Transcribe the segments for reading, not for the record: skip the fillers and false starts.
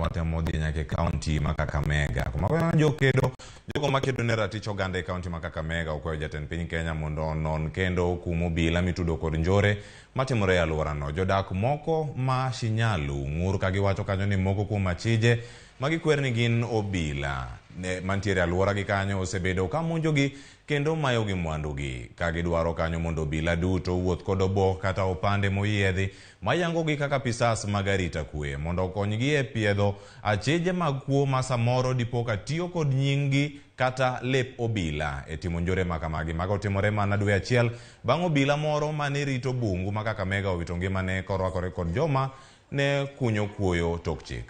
Watemo dhi nyaka e kaunti ma Kakamega. Kuma jokedo jogo makedo ne ratich oganda e kaunti ma Kakamega okwayo jatend piny Kenya mondo onon kendo okum obila mitudo kod njore matimore e alworano. Jodak moko ma Shinyalu ng'ur ka giwacho kanyo ni moko kuom achije ma gikwer ni gin obila mantiere e alworagi kanyo osebedo ka monjogi kendo mayogi mwandugi ka gidwaro kanyo mondo obila duto owuoth kod obok kata opande moyiedhi mayangogi kaka apisas mag arita kwe mondo okonygi e piedho achije mag kuo ma samoro dipo ka tiyo kod nyinggi kata lep obila e timo njore ma kamagi. Mago timore mana dwe achiel bang' obila moro mane rito bungu ma Kakamega owito ngimane korwakore kod joma ne kunyo kuoyo tok chik.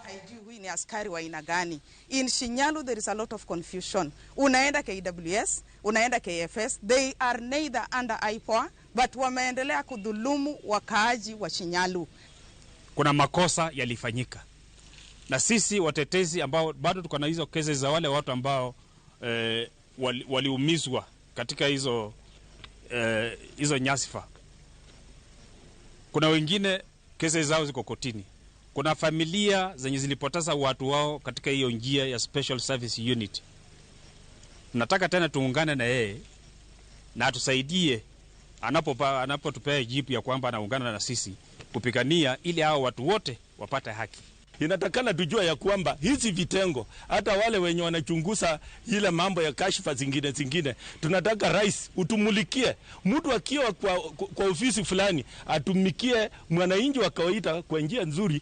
Haijui ni askari wa aina gani. In Shinyalu there is a lot of confusion. Unaenda KWS, unaenda KFS, they are neither under IPOA but wameendelea kudhulumu wakaaji wa Shinyalu. Kuna makosa yalifanyika, na sisi watetezi ambao bado tuko na hizo kesi za wale watu ambao waliumizwa katika hizo nyasifa. Kuna wengine kesi zao ziko kotini. Kuna familia zenye zilipoteza watu wao katika hiyo njia ya Special Service Unit. Nataka tena tuungane na yeye na atusaidie anapotupea jibu ya kwamba anaungana na sisi kupigania ili hao watu wote wapate haki. Inatakana tujue ya kwamba hizi vitengo, hata wale wenye wanachunguza ile mambo ya kashfa zingine zingine, tunataka rais utumulikie. Mtu akiwa kwa ofisi fulani atumikie mwananchi wa kawaida kwa njia nzuri.